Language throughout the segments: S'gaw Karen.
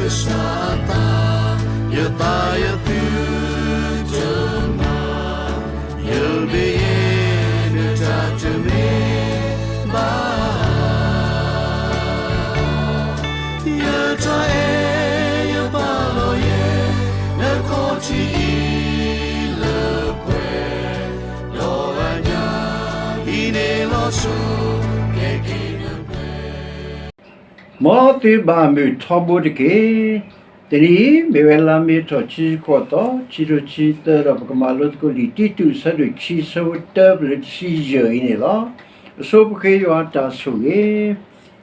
ကစၢ်အသး, ယသးယသုတမၤ, ယမ့ၢ်ယဲနတၢ်တမ့ၢ် ဘၣ်, ယတၢ်အဲၣ်ယပာ်လီၤယဲ နခီၣ်ထံးအံၤလၢပှဲၤ, ဒီးအညၣ်အံၤန့ၣ်လီၤဆိ ကဲက့ၤနပှဲၤ. မ်သုဘၣ်မုာ်ထီဘိတက့ၢ်. တနံၤအံၤ မ့ၢ်ဝဲလါမ့ၤထီၣ်ခံဆံဃိးသီ, ခံထိခံဆံသၢဒီး ပကမၤလိသကိးလံာ်တံတူး အဆၢဒိၣ်ခံ အဆၢဖိတၢ ပလၢတဆံယဲၢ်အံၤန့ၣ်လီၤ. အဆိပဃ့ယွၤတၢ်ဆိၣ်ဂ့ၤ,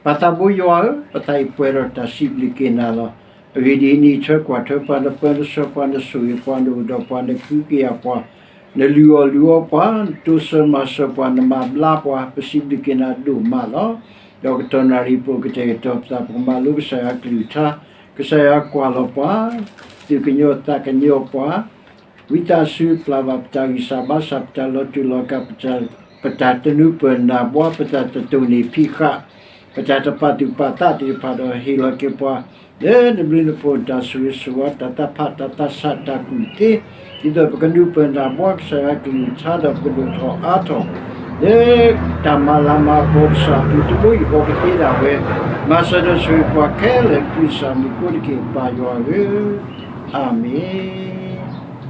ပၢ်သးဘိယွၤဧၢ, ပသးအံၤပှဲၤဒီးတၢ်စံးဘျုးက့ၤနၤလီၤ. အဂ့ၢ်ဒ်အံၤ, နအံးထွဲကွၢ်ထွဲပှၤ, နပၢနဆှၢပှၤ, နဆိၣ်ဂ့ၤပှၤ, နအိၣ်ဒီးပှၤ, နကဟုကယာ်ပှၤ, နလုၢ်အီၣ်လုၢ်အီပှၤ, နတိစၢၤမၤစၢၤပှၤ, နမၤဘျါပှၤ, ပစံးဘျုးက့ၤနၤဒိၣ်မးလီၤ. ဒီးကတီၢ်နၣ်ရံၣ်ပူၤ ကတဲာ်ကတီၤပသး ပကမၤလိကစၢ်ယွၤကလုၢ်ကထါ, ကစၢ်ယွၤကွၢ်လီၤပှၤ, သူၣ်ကညီၤသးကညီၤပှၤ, ဝံသးစူၤပျၢ်ဘၣ်ပတၢ်ဂံၢ်စၢ်ဘါစၢ်, ပတၢ်လီၤတူာ်လီၤကာ်, ပတၢ်တနူပၢၢ်နၢ်ဘှါ, ပတၢ်တတိၢ်န့ၢ်ဖံးဃာ်, ပတၢ်တပာ်သူၣ်ပာ်သးသ့ၣ်တဖၣ်ဒီး ဟ့ၣ်လီၤက့ၤပှၤ လၢနဘျုးနဖှိၣ် တၢ်ဆိၣ်ဂ့ၤဆိၣ်ဝါ, တၢ်သးဖး, တၢ်သးဆး, တၢ်ကူၣ်သ့, ဒ်သိးပကနူပၢၢ်နၢ်ဘှါကစၢ်ယွၤကလုၢ်ကထါဒီး ပကဒိၣ်ထီၣ်အါထီၣ် လၢတၢ်မၤလၤမၤကပီၤကစၢ်အပူၤ တဘိယူၢ်ဃီကသ့ဒၣ်ဝဲ, မၤစၢၤဒီးဆိၣ်ဂ့ၤပှၤခဲလၢာ် ခရံာ်ကစၢ်မံၤအဃိတက့ၢ်, ပၢ်ယွၤဧၢ, အၤမ့ၣ်. လံာ်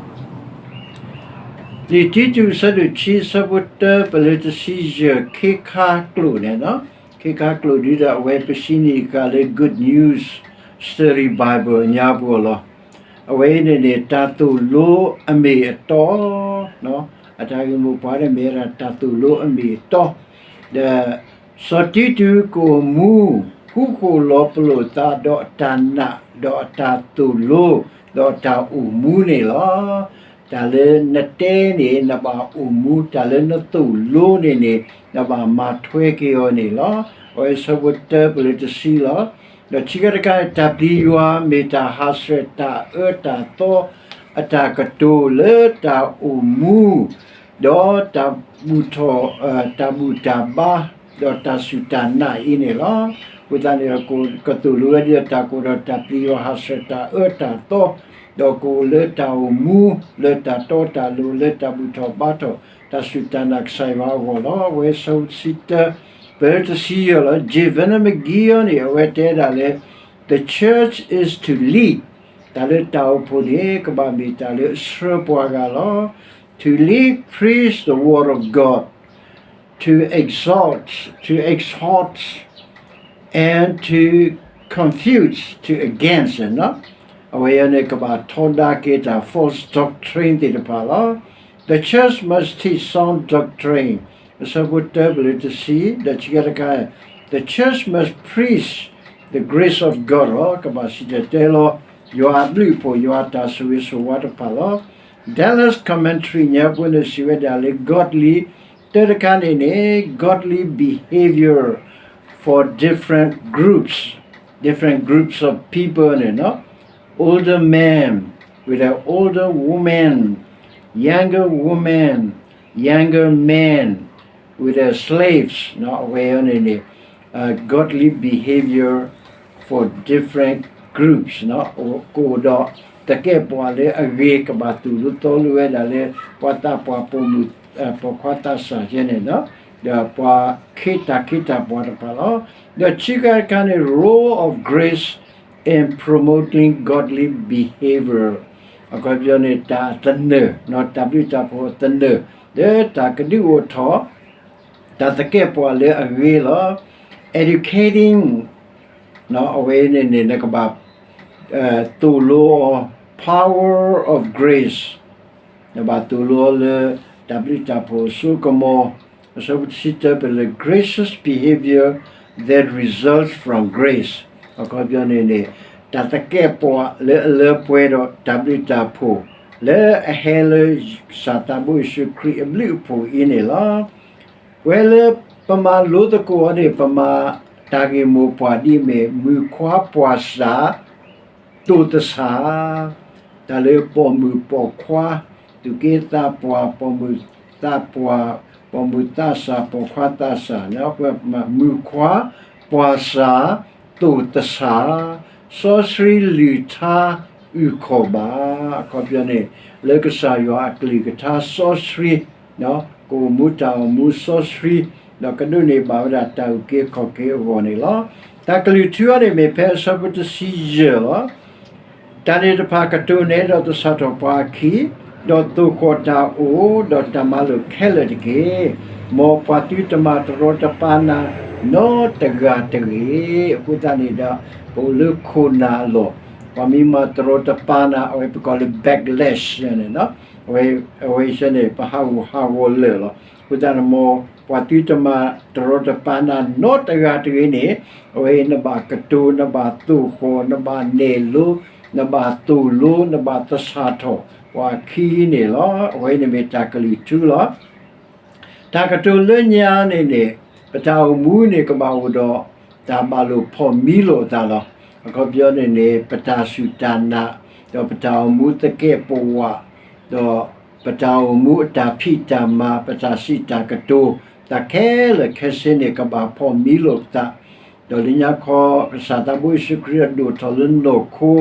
တံတူး အဆၢဒိၣ်ခံ အဆၢဖိတၢ ပလၢတဆံယဲၢ် ခ့ခါကျိာ်န့ၣ်လီၤ. ခ့ခါကျိာ်ဒ်ဒီး အဝဲပစံးန့ၢ်ဃာ်လၢ Good News Study Bible အညါပူၤလီၤ. အဝဲအံၤန့ၣ်န့ၣ် တၢ်သိၣ်လိအမ့ၢ်အတီ, အတၢ်ဂ့ၢ်မိၢ်ပှၢ်န့ၣ်မ့ၢ်ဝဲဒၣ် တၢ်သိၣ်လိအမ့ၢ်အတီ, ဒီး စီၤတံတူးကအိၣ်မူ ဃူဃီၣ်လီၤပလိာ်သးဒီးအတၢ်နာ်, ဒီးအတၢ်သိၣ်လိ, ဒီးအတၢ်အိၣ်မူန့ၣ်လီၤ. တၢ်လၢနတဲန့ၣ် နဘၣ်အိၣ်မူ, တၢ်လၢနသိၣ်လိန့ၣ်န့ၣ် နဘၣ်မၤထွဲက့ၤအီၤန့ၣ်လီၤ. အဝဲအဆၢဖိတၢ ပလၢတဆံလီၤ. ဒီးခံခါတခါ တၢ်ပျံၤယွၤမ့ၢ်တၢ်ဟးဆှဲးတၢ်အၢတၢ်သီ အတၢ်ကတိၤလၢတၢ်အိၣ်မူ ဒီးတၢ်ဘူၣ်ထီၣ်, တၢ်ဘူၣ်တၢ်ဘါ, ဒီးတၢ်စူၢ်တၢ်နာ်အံၤန့ၣ်လီၤ. အဃိသတးန့ၣ် ကသိၣ်လိဝဲဒ်တၢ်ကအိၣ်ဒီးတၢ်ပျံၤယွၤဟးဆှဲးတၢ်အၢတၢ်သီ, ဒီးကအိၣ်လၢတၢ်အိၣ်မူ, လၢတၢ်တီတၢ်လိၤ, လၢတၢ်ဘူၣ်ထီၣ်ဘါထီၣ်, တၢ်စူၢ်တၢ်နာ်ကစၢ်ယွၤအဂီၢ်လီၤ. အဝဲအဆၢဖိတဆံတၢ, ပလၢတဆံယဲၢ်လီၤ. J Vernon McGeeန့ၣ် အဝဲတဲဒၣ်လၢ The church is to lead, တၢ်လၢတၢ်အိၣ်ဖှိၣ်န့ၣ် ကဘၣ်မ့ၢ်တၢ်လၢအဆှၢပှၤဂၤလီၤ. To lead, preach the word of God, to exhort, to exhort, and to confute, to against, အဝဲအံၤန့ၣ် ကဘၣ်ထီဒါက့ၤတၢ် false doctrine သ့ၣ်တဖၣ်လီၤ. The church must teach sound doctrine, အဆၢဖိတၢ ပလၢတဆံ, ဒီးခံခါတခါ The church must preach the grace of God လီၤ. ကဘၣ်စံၣ်တဲၤတဲလီၤ ယွၤအဘျုးအဖှိၣ် ယွၤအတၢ်ဆိၣ်ဂ့ၤဆိၣ်ဝါတဖၣ်လီၤ. Dallas Commentary ညါပူၤန့ၣ် စံးဝဲဒၣ်လၢ godly, တၢတခါန့ၣ်န့ၣ် godly behavior for different groups, different groups of people န့ၣ်လီၤ. Older men with an older woman, younger woman, younger men with their slaves အဝဲအံၤန့ၣ်န့ၣ် godly behavior for different groups ကအိၣ်ဒီးသကဲးပဝးလၢအဂ့ၤ ကဘၣ်သိၣ်လိသီလိဝဲဒၣ်လၢ ပှၤသးပှၢ်ပိာ်မုၣ် ပိာ်ခွါသးစၢ်ယဲန့ၣ် ဒီးပှၤခ့တၢ်ခ့တၢ်ပှၤတဖၣ်လီၤ. ဒီးခံခါတခါန့ၣ် role of grace in promoting godly behavior အခီပညီန့ၣ် တၢ်သနၢၣ် တၢ်ဘျုးတၢ်ဖှိၣ်သနၢၣ် လၢတၢ်ကဒုးအိၣ်ထီၣ် တၢ်သကဲးပဝးလၢအဂ့ၤလီၤ. Educating အဝဲန့ၣ်န့ၣ် နကဘၣ်သိၣ်လိအီၤ power of grace နဘၣ်သိၣ်လိအီၤလၢ တၢ်ဘျုးတၢ်ဖှိၣ်အစိကမီၤ အဆၢဖိတဆံတၢ ပလၢ gracious behavior that results from grace အခီပညီန့ၣ်န့ၣ် တၢ်သကဲးပဝးလၢအလၢပှဲၤဒီးတၢ်ဘျုးတၢ်ဖှိၣ် လၢအဟဲလၢကစၢ်သးဘိယ့ၣ်ၡူးခရံာ်အဘျုးအဖှိၣ်အံၤန့ၣ်လီၤ. ပဝဲလၢပမၤလိသကိးအီၤန့ၣ် ပမၤတၢ်ဂ့ၢ်မိၢ်ပှၢ်ဒ်အမ့ၢ် မုၣ်ခွါပှၢ်စၢ် တိၢ်သဆၣ်, တၢ်လၢပိာ်မုၣ်ပိာ်ခွါ, သူၣ်က့သးပှၢ်, ပိာ်မုၣ်သးပှၢ်, ပိာ်မုၣ်သးစၢ်, ပိာ်ခွါသးစၢ်, မုၣ်ခွါ, ပှၢ်စၢ်, တိၢ်သဆၣ်, စီဆှံလုၢ်ထါအုၣ်ခီၣ်ဘၣ်, အခီပညီန့ၣ် လၢကစၢ်ယွၤအကလုၢ်ကထါစီဆှံ ကအိၣ်မူတၢ်အိၣ်မူစီဆှံ, ဒီးကဒိးန့ၢ်ဘၣ်ဝဲဒၣ်တၢ်အုၣ်က့ၤခီၣ်က့ၤအဂီၢ်န့ၣ်လီၤ. တၢ်ကလုၢ်ထူအံၤန့ၣ်မ့ၢ်ဖဲအဆၢဖိတဆံယဲၢ်လီၤ. တၢ်န့ၣ်တဖၣ်ကတိၤန့ၢ်ဒီးသဆၣ်ထီၣ်ပှၤအခံ, ဒီးသိၣ်ဃီၣ်တၢ်အိၣ်, ဒီးတၢ်မၤလိာ်ခဲလၢာ်တက့ၢ်. မ်ပှၤသုတမၤတရီတပါနၤနီတဂၤတဂ့ၤ. အဃိသတးန့ၣ်ဒီး ပအိၣ်လၢခိၣ်နၢ်အလီၢ်, ပှၤမ့ၢ်မၤတရီတပါနၤ အဝဲပကိးလၢ backlash န့ၣ်, အဝဲအံၤန့ၣ် ပဟးဂူာ်ဟးဂီၤလၢာ်လီၤ. အဃိသတးန့ၣ် မ်ပှၤသုတမၤတရီတပါနၤနီတဂၤတဂ့ၤန့ၣ်, အဝဲနဘၣ်ကတိၤ, နဘၣ်သိၣ်ဃီၣ်, နဘၣ်နဲၣ်လိ, နဘၣ်သိၣ်လိ, နဘၣ်သဆၣ်ထီၣ် ပှၤအခံန့ၣ်လီၤ. အဝဲန့ၣ်မ့ၢ်တၢ်ကလုၢ်ထူလီၤ. တၢ်ကတိၤလၢညါန့ၣ်န့ၣ်, ပတၢ်အိၣ်မူန့ၣ်ကဘၣ်အိၣ်ဒီး တၢ်ဘၣ်လိာ်ဖီၣ်မံလိာ်အသးလီၤ. အခီပညီန့ၣ်န့ၣ် ပတၢ်စူၢ်တၢ်နာ်, ဒီးပတၢ်အိၣ်မူသကဲးပဝး, ဒီးပတၢ်အိၣ်မူအတၢ်ဖံးတၢ်မၤ, ပတၢ်စံးတၢ်ကတိၤ, တၢ်ခဲလၢာ်ခဲဆ့န့ၣ် ကဘၣ်ဖီၣ်မံလိာ်ပသး, ဒီးလၢညါခီ ကစၢ်သးဘိယ့ၣ်ၡူးခရံာ်ဒိၣ်ထီၣ်လၢနီၢ်ခိ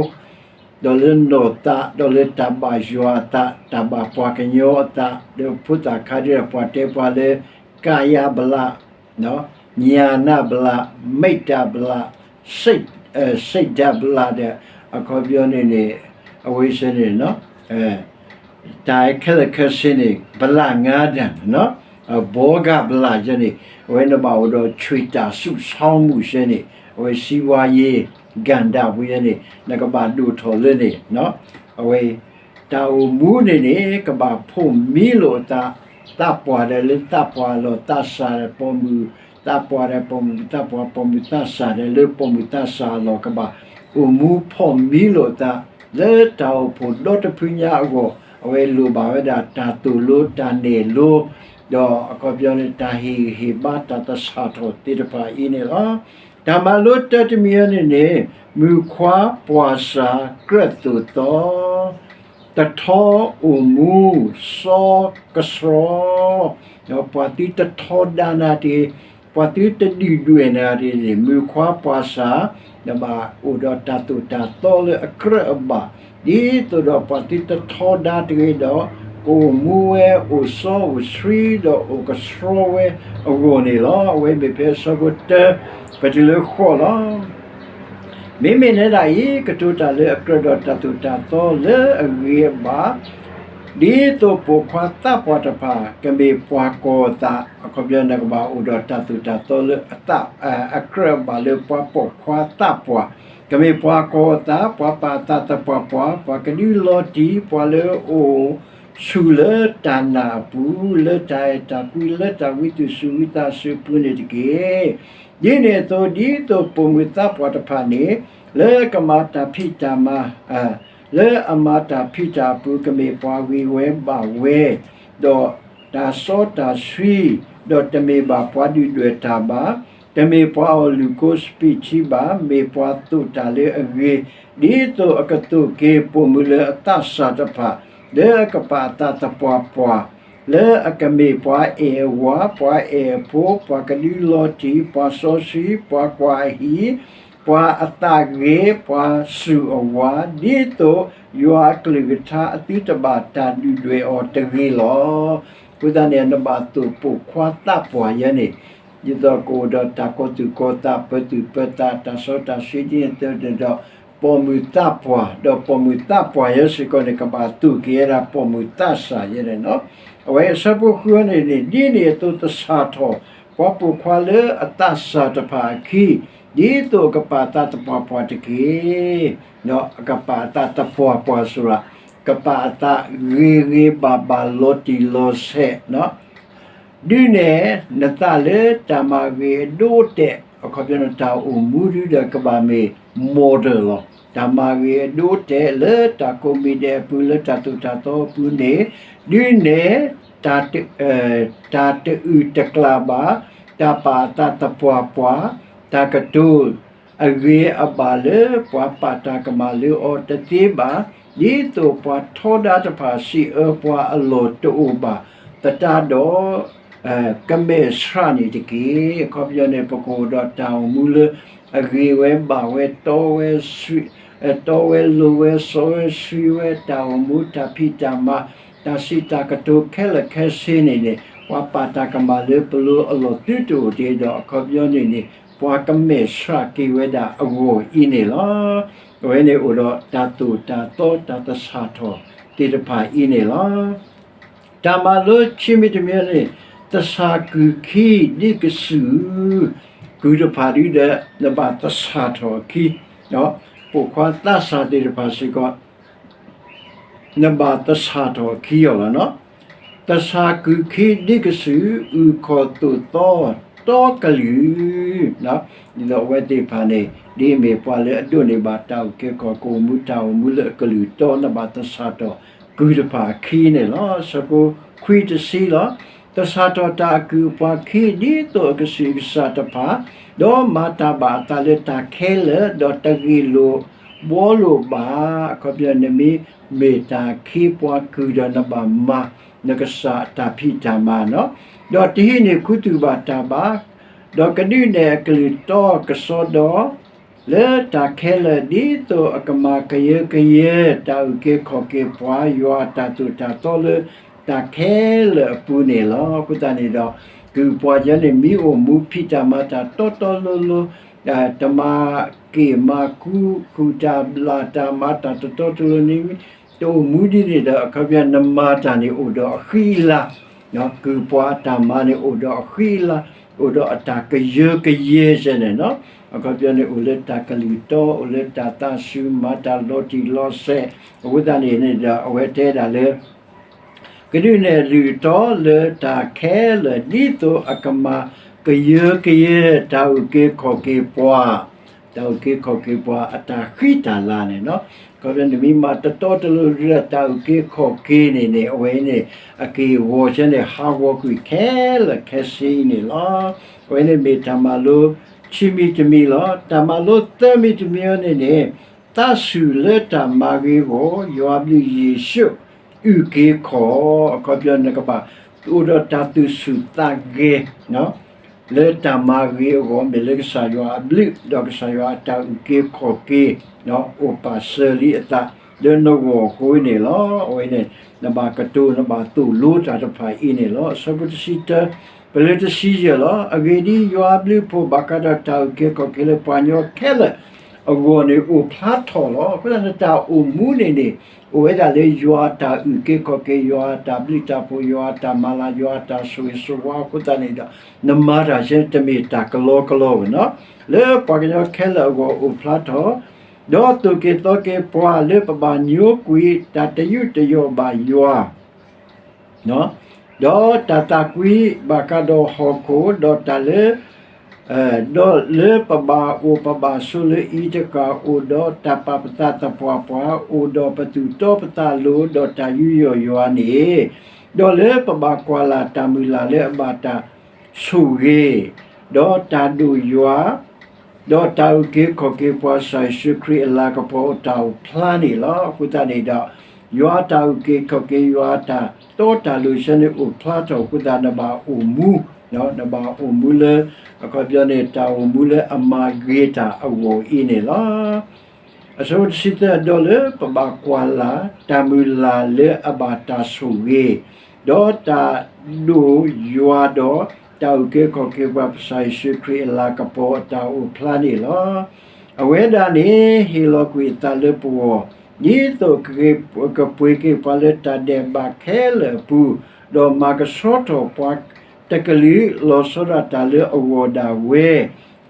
ဒီးလၢနီၢ်သး, ဒီးလၢတၢ်ဘၣ်ယွၤအသး, တၢ်ဘၣ်ပှၤကညီအသး, ဒီးဖိသၣ်ခါဒ်ဒီးပှၤတဲပှၤလၢ ကာယဗလာ, ညာဏဗလာ, မိတ်တဗလာ, စိတ်, အဲ, စိတ်ဓာတ်ဗလာ ဒီး အခီပညီန့ၣ်န့ၣ်, အဝဲစ့ၢ်န့ၣ်, တၢ်ခဲလၢာ်ခဲဆ့န့ၣ် ဗလာငါးဓာတ်, ဘောဂဗလာယဲန့ၣ်, အဝဲနဘၣ်အိၣ်ဒီး ခြွေတာ စုဆောင်းမှု စ့ၢ်န့ၣ်, အဝဲ စီးပွားရေးကဏ္ဍ ပူၤယဲန့ၣ် နကဘၣ်ဒိၣ်ထီၣ်လၢန့ၣ်, အဝဲ တၢ်အိၣ်မူန့ၣ်န့ၣ် ကဘၣ်ဖီၣ်မံလိာ်အသး, သးပှၢ်ဒီးလၢသးပှၢ်အလီၢ်, သးစၢ်ဒီးပိာ်မုၣ်, သးပှၢ်ဒီးပိာ်မုၣ်သးပှၢ်, ပိာ်မုၣ်သးစၢ်ဒီးလၢပိာ်မုၣ်သးစၢ်အလီၢ် ကဘၣ်အိၣ်မူဖီၣ်မံလိာ်အသး, လၢတၢ်အိၣ်ဖှိၣ်ဒီတဖုညါအဂီၢ်, အဝဲလိၣ်ဘၣ်ဝဲဒၣ်တၢ်သိၣ်လိတၢ်နဲၣ်လိ, ဒီးအခီပညီန့ၣ် တၢ်ဟ့ၣ်ဂံၢ်ဟ့ၣ်ဘါတၢ်သဆၣ်ထီၣ်သ့ၣ်တဖၣ်အံၤန့ၣ်လီၤ. တၢ်မၤလိတၢတမံၤအံၤန့ၣ်န့ၣ်, မုၣ်ခွါပှၢ်စၢ်ကြၢးသိၣ်သီ, တထီအိၣ်မူစီကဆှီ, ဒီးပှၤသုတထီဒါနၤတဂ့ၤ, ပှၤသုတဒုၣ်ဒွဲၣ်နၤတဂ့ၤန့ၣ်, မုၣ်ခွါပှၢ်စၢ်, နဘၣ်အိၣ်ဒီးတၢ်သိၣ်တၢ်သီလၢအကြၢးအဘၣ်, ဒ်သိးဒီးပှၤသုတထီဒါတဂ့ၤဒီး, ကအိၣ်မူဝဲအိၣ်စီအိၣ်ဆှံဒီးအိၣ်ကဆှီဝဲအဂီၢ်န့ၣ်လီၤ. အဝဲမ့ၢ်ဖဲအဆၢဖိတၢ ပတုၤလၢဃိးလီၤ. မ့မ့ၢ်နဲဒၣ်အံၤ, ကတိၤတၢ်လၢအကြၢးဒီးတၢ်သိၣ်တၢ်သီလၢအဂ့ၤအဘၣ်, ဒ်သိးပိာ်ခွါသးပှၢ်တဖၣ် ကမ့ၢ်ပှၤကီၤအသး, အခီပညီန့ၣ် ကဘၣ်အိၣ်ဒီးတၢ်သိၣ်တၢ်သီလၢအသး, အကြၢးအဘၣ်လၢပှၤပိာ်ခွါသးပှၢ်, ကမ့ၢ်ပှၤကီၤအသး, ပှၤပာ်အသးသပှၢ်ပှၢ်, ပှၤကဒုးလီၤတံၢ်, ပှၤလၢအအိၣ်ဆူၣ်လၢတၢ်နာ်အပူၤ, လၢတၢ်အဲၣ်တၢ်ကွံ, လၢတၢ်ဝံသူၣ်စူၤဝံသးစူၤအပူၤန့ၣ်တက့ၢ်. ဒ်န့ၣ်အသိး, ဒ်သိးပိာ်မုၣ်သးပှၢ်တဖၣ်န့ၣ်, လၢကမၤတၢ်ဖံးတၢ်မၤ, လၢအမၤတၢ်ဖံးတၢ်အပူၤ ကမ့ၢ်ပှၤဂ့ၤဝဲဘၣ်ဝဲ, ဒီးတၢ်စီတၢ်ဆှံ, ဒီးတမ့ၢ်ဘၣ်ပှၤဒုၣ်ဒွဲၣ်တၢ်ဘၣ်, တမ့ၢ်ပှၤအီၣ်လုၣ်ကိစပံးထံဘၣ်, မ့ၢ်ပှၤသိၣ်တၢ်လၢအဂ့ၤ, ဒ်သိးအကသိၣ်က့ၤပိာ်မုၣ်လၢအသးစၢ်တဖၣ်, လၢအကပာ်အသးသပှၢ်ပှၢ်, လၢအကမ့ၢ်ပှၤအဲၣ်အဝၤ, ပှၤအဲၣ်အဖိ, ပှၤကဒုးလီၤတံၢ်, ပှၤစီဆှံ, ပှၤကွၢ်အဟံၣ်, ပှၤအသးဂ့ၤ, ပှၤစူၢ်အဝၤ, ဒ်သိးယွၤအကလုၢ်ကထါအသုတဘၣ်တၢ်ဒုၣ်ဒွဲၣ်အီၤတဂ့ၤလီၤ. အဃိသတးန့ၣ် နဘၣ်သိၣ်ပိာ်ခွါသးပှၢ်ယဲန့ၣ်, ဒ်သိးကအိၣ်ဒီးတၢ်ကီၤသူၣ်ကီၤသး, ပၢၤသူၣ်ပၢၤသး, တၢ်စီတၢ်ဆှံဒ်န့ၣ်အသိးန့ၣ်ဒီး, ပိာ်မုၣ်သးပှၢ်, ဒီးပိာ်မုၣ်သးပှၢ်ယဲစ့ၢ်ကီးန့ၣ် ကဘၣ်သိၣ်က့ၤဝဲဒၣ်ပိာ်မုၣ်သးစၢ်ယဲန့ၣ်လီၤ. အဝဲအဆၢဖိဃုန့ၣ်န့ၣ်, ဒ်န့ၣ်အသိးသဆၣ်ထီၣ် ပှၤပိာ်ခွါလၢအသးစၢ်တဖၣ်အခံ, ဒ်သိးအကပာ်အသးသပှၢ်ပှၢ်တက့ၢ်. အကပာ်အသးသပှၢ်ပှၢ်စ့ၢ်ကီး, ကပာ်အသးဂ့ၤဂ့ၤဘၣ်ဘၣ်လီၤတံၢ်လီၤဆဲး, ဒုးနဲၣ်နသးလၢတၢ်မၤဂ့ၤအဒိအတဲာ်, အခီပညီန့ၣ် တၢ်အိၣ်မူဒုဒီးကဘၣ်မ့ၢ် model လီၤ. တၢ်မၤဂ့ၤအဒိအတဲာ်လၢတၢ်ကိးမံၤဒဲးအပူၤ လၢတၢ်သိၣ်တၢ်သီအပူၤန့ၣ်, ဒုးနဲၣ် တၢ်တအုၣ်တကျၢ်ဘၣ်, တၢ်ပာ်အသးသပှၢ်ပှၢ်, တၢ်ကတိၤအဂ့ၤအဘၣ်လၢပှၤပာ်တၢ်ကမၣ်လၢအီၤတသ့ဘၣ်, ဒ်သိးပှၤထီဒါတဖၣ်စံးအၢပှၤအလီၢ်တအိၣ်ဘၣ်သတးဒီး, ကမဲာ်ဆှးန့ၣ်တက့ၢ်. အခီပညီန့ၣ် ပကအိၣ်ဒီးတၢ်အိၣ်မူလၢ အဂ့ၤဝဲဘၣ်ဝဲ တီဝဲ တီဝဲလိၤဝဲ စီဝဲဆှံဝဲ တၢ်အိၣ်မူ တၢ်ဖံးတၢ်မၤ တၢ်စံးတၢ်ကတိၤခဲလၢာ်ခဲဆ့န့ၣ်န့ၣ် ပှၤပာ်တၢ်ကမၣ်လၢပလိၤအလီၢ်သုတအိၣ်တ့ၢ်ဒီး အခီပညီန့ၣ်န့ၣ် ပှၤကမဲာ်ဆှးက့ၤဝဲဒၣ်အဂီၢ်အံၤန့ၣ်လီၤ. အဝဲန့ၣ်အိၣ်ဒီးတၢ်သိၣ်တၢ်သီတၢ်သဆၣ်ထီၣ်သ့ၣ်တဖၣ်အံၤန့ၣ်လီၤ. တၢ်မၤလိခံမံၤတမံၤန့ၣ် သဆၣ်ကုၢ်ခံဒ်ကစၢၢ် ကုၢ်တဖၣ်ဒုဒီး နဘၣ်သဆၣ်ထီၣ်အခံ, ပိာ်ခွါသးစၢ်သ့ၣ်တဖၣ်စ့ၢ်ကီး နဘၣ်သဆၣ်ထီၣ်အခံအီၤလီၤ. သဆၣ်ကုၢ်ခံဒ်ကစၢၢ် အုၣ်ခီၣ်သိၣ်သီတီကလုၢ်, ဒ်သိးအဝဲသ့ၣ်တဖၣ်န့ၣ် ဒ်အမ့ၢ်ပှၤလၢအဒိးန့ၢ်ဘၣ်တၢ်အုၣ်က့ၤခီၣ်က့ၤအိၣ်မူ တၢ်အိၣ်မူလၢအကလုၢ်တီ နဘၣ်သဆၣ်ထီၣ်ကုၢ်တဖၣ်အခံန့ၣ်လီၤ. ဆၢဖိခွံတဆံလီၤ. သဆၣ်ထီၣ်တၢ်အကုၢ်အပှၤခံ ဒ်သိးအကဆံးကစၢ်တဖၣ်, ဒီးမၤတၢ်ဘၣ်အသးလၢတၢ်ခဲလၢာ်, ဒီးတဂ့ၢ်လိာ်ဘှီလိာ်ဘၣ်, အခီပညီ နမ့ၢ်မ့ၢ်တၢ်ခ့ပှၤကုၢ်ဒီး နဘၣ်မၤနကစၢ်အတၢ်ဖံးတၢ်မၤန့ၣ်, ဒီးတဟံးန့ၢ်ခူသူၣ်ဘၣ်တၢ်ဘၣ်, ဒီးကဒုးနဲၣ်အကလုၢ်တီကစီဒီ လၢတၢ်ခဲလၢာ် ဒ်သိးအကမၤကယၢကယဲ တၢ်အုၣ်က့ၤခီၣ်က့ၤပှၤ ယွၤအတၢ်သိၣ်တၢ်သီလၢတၢ်ခဲလၢာ်အပူၤန့ၣ်လီၤ. အဃိသတးန့ၣ်ဒီး ကုၢ်ပှၤကညီန့ၣ် မ့ၢ်အိၣ်မူဖံးတၢ်မၤတၢ်တီတီလိၤလိၤ, တမၤက့ၢ်မၤကူ ဃုာ်တၢ်ဘျၣ်တၢ်မၤတၢ်တတီတလိၤန့ၣ် တအိၣ်မူဒ်န့ၣ်ဒီး အခီပညီ နမၤတၢ်န့ၣ်အိၣ်ဒီးအဃံအလၤ ကုၢ်ပှၤအတၢ်မၤန့ၣ်အိၣ်ဒီးအဃံအလၤ, အိၣ်ဒီးအတၢ်ကယၢကယဲစဲန့ၣ်, အခီပညီန့ၣ် အိၣ်လၢတၢ်ကလုၢ်တီ, အိၣ်လၢတၢ်သးစူၤ, မၤတၢ်လီၤတံၢ်လီၤဆဲး, အဃိသတးန့ၣ်န့ၣ်ဒီး အဝဲတဲဒၣ်လၢ ကဒုးနဲၣ်လုၢ်တီလၢတၢ်ခဲလၢာ် ဒ်သိးအကမၤကယၢကယဲ တၢ်အုၣ်က့ၤခီၣ်က့ၤပှၤ, တၢ်အုၣ်က့ၤခီၣ်က့ၤပှၤအတၢ်ဃံတၢ်လၤန့ၣ်, အခီပညီန့ၣ်မ့ၢ်မၤတတီတလိၤဒ်တၢ်အုၣ်က့ၤခီၣ်က့ၤန့ၣ်န့ၣ် အဝဲန့ၣ် အက့ၢ်အဂီၤဆဲန့ၣ် ဟးဂီၤကွံာ်ခဲလၢာ်ခဲဆ့အံၤန့ၣ်လီၤ. အဝဲန့ၣ်မ့ၢ်တၢ်မၤလိခံမံၤတမံၤလီၤ. တၢ်မၤလိသၢမံၤတမံၤအံၤန့ၣ်န့ၣ် သးဆူၣ်လၢတၢ်မၤဂ့ၤအဂီၢ် ယွၤအဘျုးယ့ၣ်ၡူး အုၣ်က့ၤခီၣ်, အခီပညီနကဘၣ် အိၣ်ဒီးတၢ်သူၣ်ဆူၣ်သးဂဲၤ လၢတၢ်မၤဂ့ၤအဂီၢ် မ့ၢ်လၢကစၢ်ယွၤအဘျုး ဒီးကစၢ်ယွၤအတၢ်အုၣ်က့ၤခီၣ်က့ၤ အိၣ်ပာ်စၢၤလံအသးလၢနဂီၢ်အဃိန့ၣ်လီၤ. အဝဲန့ၣ် နဘၣ်ကတိၤ နဘၣ်သိၣ်လိတၢ်တဖၣ်အံၤန့ၣ်လီၤ. အဆၢဖိတဆံတၢ ပလၢတဆံယဲၢ်လီၤ. အဂ့ၢ်ဒ်အံၤ, ယွၤအဘျုးအဖှိၣ်ဘၣ်ဃးဒီးတၢ်အုၣ်က့ၤခီၣ်က့ၤလၢပှၤကညီခဲလၢာ်အဂီၢ်န့ၣ် အိၣ်ဖျါထီၣ်လီၤ. အဃိသတး နတၢ်အိၣ်မူန့ၣ်န့ၣ် အိၣ်ဝဲဒၣ်လၢယွၤအတၢ်အုၣ်က့ၤခီၣ်က့ၤ, ယွၤအတၢ်ဘျုးတၢ်ဖှိၣ်, ယွၤအတၢ်မၤလၤ, ယွၤအတၢ်ဆိၣ်ဂ့ၤဆိၣ်ဝါအဃိသတးန့ၣ်ဒီး နမၤတၢ်ဆဲတမ့ၢ်တၢ်ကလီကလီဘၣ်န့ၣ်, လၢပှၤကညီခဲလၢာ်အဂီၢ်အိၣ်ဖျါထီၣ် ဒီးသိၣ်က့ၤသီက့ၤပှၤလၢပဘၣ်ညိကွံာ်တၢ်တယုၢ်တယီၣ်ဘၣ်ယွၤ ဒီးတၢ်သးကွံဘၣ်ဃးဒီးဟီၣ်ခိၣ်, ဒီးတၢ်လၢ ဒီးလၢပဘၣ်အိၣ်ပဘၣ်ဆိးလၢအံၤတဃၣ် အိၣ်ဒီးတၢ်ပာ်ပသးသပှၢ်ပှၢ်, အိၣ်ဒီးပသူၣ်တီပသးလိၤ, ဒီးတၢ်ယူးယီၣ်ယွၤန့ၣ်, ဒီးလၢပဘၣ်ကွၢ်လၢ်တၢ်မုၢ်လၢ်လၢအဘၣ်တၢ်ဆိၣ်ဂ့ၤ, ဒီးတၢ်ဒိၣ်ယွၤ ဒီးတၢ်အုၣ်က့ၤခီၣ်က့ၤပှၤ ကစၢ်ယ့ၣ်ၡူးခရံာ်အလၤကပီၤအတၢ်အိၣ်ဖျါန့ၣ်လီၤ. အဃိသတးန့ၣ်ဒီး ယွၤအတၢ်အုၣ်က့ၤခီၣ်က့ၤ ယွၤအတၢ်တီတၢ်လိၤဆဲန့ၣ်အိၣ်ဖျါထီၣ်အဃိသတး နဘၣ်အိၣ်မူ, နဘၣ်အိၣ်မူလၢ အခီပညီန့ၣ် တၢ်အိၣ်မူလၢအမၤဂ့ၤတၢ်အဂီၢ်အံၤန့ၣ်လီၤ. အဆၢဖိတဆံသၢ ဒီးလၢပဘၣ်ကွၢ်လၢ် တၢ်မုၢ်လၢ်လၢအဘၣ်တၢ်ဆိၣ်ဂ့ၤ, ဒီးတၢ်ဒိၣ်ယွၤဒီး တၢ်အုၣ်က့ၤခီၣ်က့ၤပှၤ ကစၢ်ယ့ၣ်ၡူးခရံာ်အလၤကပီၤအတၢ်အိၣ်ဖျါန့ၣ်လီၤ. အဝဲဒၣ်န့ၣ် ဟ့ၣ်လီၤကွံာ်အသးလၢပဂီၢ် ဒ်သိးကပှ့ၤက့ၤပှၤလၢတၢ်ဒဲးဘးခဲလၢာ်အပူၤ, ဒီးမၤကဆှီထီၣ်ပှၤတကလုာ် လီၤဆီဒၣ်တၢ်လၢအဂီၢ်ဒၣ်ဝဲ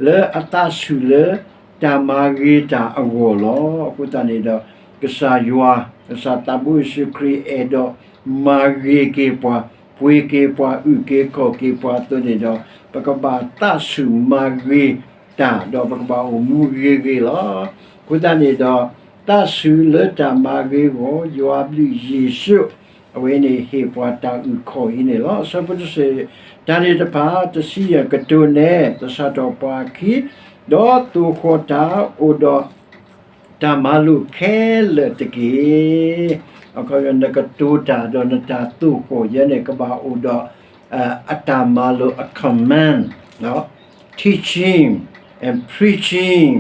လၢအသးဆူၣ်လၢတၢ်မၤဂ့ၤတၢ်အဂီၢ်လီၤ. အဃိသတးန့ၣ်ဒီး ကစၢ်ယွၤ, ကစၢ်သးဘိယ့ၣ်ၡူးခရံာ်အဲၣ်ဒိးမၤဂ့ၤက့ၤပှၤ, ပှ့ၤက့ၤပှၤ, အုၣ်က့ၤခီၣ်က့ၤပှၤအသိးန့ၣ်ဒီး ပကဘၣ်သးဆူၣ်မၤဂ့ၤတၢ် ဒီးပကဘၣ်အိၣ်မူဂ့ၤဂ့ၤလီၤ. အဃိသတးန့ၣ်ဒီး သးဆူၣ်လၢတၢ်မၤဂ့ၤအဂီၢ် ယွၤအဘျုးယ့ၣ်ၡူး အဝဲန့ၣ်ဟ့ၣ်ပှၤတၢ်အုၣ်ခီၣ်အံၤန့ၣ်လီၤ. အဆၢဖိတဆံ တၢ်န့ၣ်တဖၣ် တဆံယဲၢ်ကတိၤနဲၣ် သဆၣ်ထီၣ်ပှၤအခံ, ဒီးသိၣ်ဃီၣ်တၢ်အိၣ်ဒီးတၢ်မၤလိာ်ခဲလၢာ်တက့ၢ်. အခီပညီ နကတိၤတၢ်ဒီးနတၢ်သိၣ်ဃီၣ်ယဲန့ၣ် ကဘၣ်အိၣ်ဒီး အတၢ်မၤလိာ် အ command, teaching and preaching,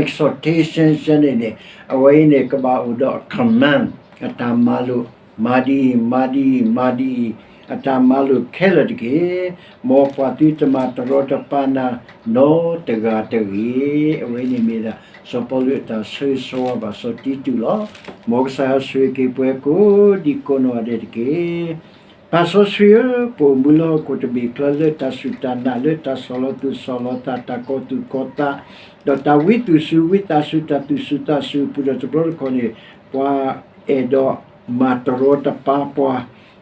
exhortation န့ၣ်န့ၣ်, အဝဲအံၤန့ၣ်ကဘၣ်အိၣ်ဒီးအ command, အတၢ်မၤလိာ်, မၤဒ်အံၤ, မၤဒ်အံၤ, မၤဒ်အံၤ, အတၢ်မၤလိာ်ခဲလၢာ်တက့ၢ်. မ်ပှၤသုတမၤတရီတပါနၤ နီတဂၤတဂ့ၤ. အဝဲန့ၣ်မ့ၢ်ဒၣ် စီၤပီလူးအတၢ်ဆၢဂ့ၤဆၢဝါဘၣ်စီၤတံတူးလီၤ. မ်ကစၢ်ယွၤဆိၣ်ဂ့ၤက့ၤပှၤကိးဒံကိးနီၢ်ဂၤဒဲးတက့ၢ်. ပၢ်စီဆှံဧၢ, ပအိၣ်မူလၢဟီၣ်ခိၣ်တဘ့ၣ်အကျါ လၢတၢ်စူၢ်တၢ်နာ်, လၢတၢ်ဆီၣ်လီၤသူၣ်ဆီၣ်လီၤသး, တၢ်ကီၤသူၣ်ကီၤသး, ဒီးတၢ်ဝံသူၣ်စူၤဝံသးစူၤ, တၢ်သူၣ်စူၤသးစူၤအပူၤဒီး တဘျီတခီၣ်န့ၣ် ပှၤအဲၣ်ဒိးမၤတရီတပါပှၤ,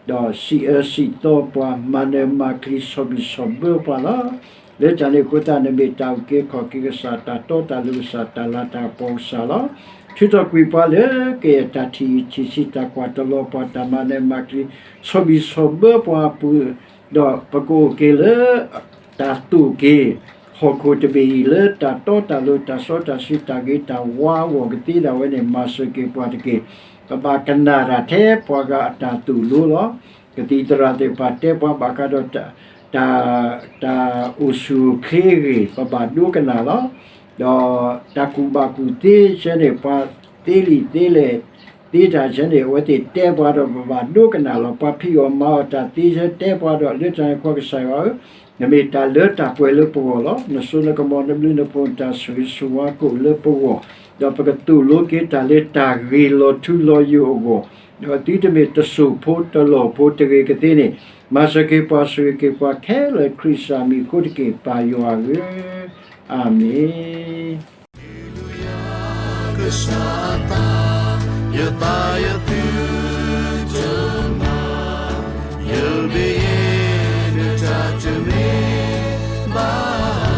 ဒီးစံးအၢစံးသီပှၤ, မၤနၢၤမၤကျံၤ, ဆီၣ်ဘံၣ်ဆီၣ်ဘၢပှၤလီၤ. လၢတၢ်န့ၣ်အဃိသတး နမ့ၢ်တၢ်အုၣ်က့ၤခီၣ်က့ၤကစၢ်, တၢ်တီတၢ်လိၤကစၢ်, တၢ်လၤတၢ်ကပီၤကစၢ်လီၤ. ထုးထီၣ်ကွံာ်ပှၤလၢကယဲၢ်တၢ်ထံၣ်ထံၣ်ဆံး, တၢ်ကွၢ်တလီၤပှၤ, တၢ်မၤနၢၤမၤကျံၤ, ဆီၣ်ဘံၣ်ဆီၣ်ဘၢပှၤအပူၤ, ဒီးပကအိၣ်က့ၤလၢ တၢ်သိၣ်က့ၤ ဟီၣ်ခိၣ်တဘ့ၣ်အံၤ လၢတၢ်တီတၢ်လိၤ, တၢ်စီတၢ်ဆှံ, တၢ်ဂ့ၤတၢ်ဝါအဂီၢ်ကသ့ဒၣ်ဝဲန့ၣ် မၤစၢၤက့ၤပှၤတက့ၢ်. ပဘၣ်ကနၣ်တၢ်ထဲပှၤဂၤအတၢ်သိၣ်လိလီၤ. ကသံၣ်သရၣ်သ့ၣ်တဖၣ်တဲပှၤဘၣ်ဃးဒီး တၢ်, တၢ်အိၣ်ဆူၣ်အိၣ်ချ့အဂ့ၢ် ပဘၣ်ဒိကနၣ်လီၤ. ဒီးတၢ်ကူၣ်ဘၣ်ကူၣ်သ့ဆၢန့ၣ် ပှၤသ့လံာ်သ့လဲၢ်သ့တၢ်ဆၢန့ၣ် အဝဲသ့ၣ်တဲပှၤဒီး ပဘၣ်ဒိကနၣ်လီၤ. ပှၤဖံးအီၣ်မၤအီၣ်တၢ်သ့ဆၢတဲပှၤဒီး လၢတၢ်န့ၣ်အဃိ ကစၢ်ယွၤဧၢ, နမ့ၢ်တၢ်လၢတၢ်ပှဲၤလၢပဂီၢ်လီၤ. နစိနကမီၤ နဘျုးနဖှိၣ် နတၢ်ဆိၣ်ဂ့ၤဆိၣ်ဝါကအိၣ်လၢပဂီၢ်, ဒီးပကသိၣ်လိက့ၤတၢ်လၢတၢ်ဂ့ၤလီၤထူလီၤယိာ်အဂီၢ်, ဒီးသုတမ့ၢ်တစိၢ်ဖိတလီၢ်ဖိတဂ့ၤကသ့န့ၣ်, မၤစၢၤက့ၤပှၤဆိၣ်ဂ့ၤက့ၤပှၤခဲလၢာ် ခရံာ်စၢ်မံၤအဃိတက့ၢ် ပၢ်ယွၤဧၢ, အၤမ့ၣ်. ကစၢ်အသး, ယသးယသုတမၤ, ယမ့ၢ်ယဲ နတၢ်တမ့ၢ်ဘၣ်.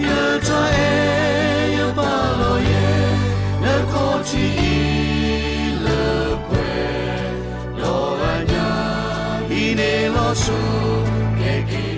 ယတၢ်အဲၣ်ယပာ်လီၤယဲ, နခီၣ်ထံးအံၤလၢပှဲၤ, ဒီးအညၣ်အံၤန့ၣ်လီၤဆီ, ကဲက့ၤ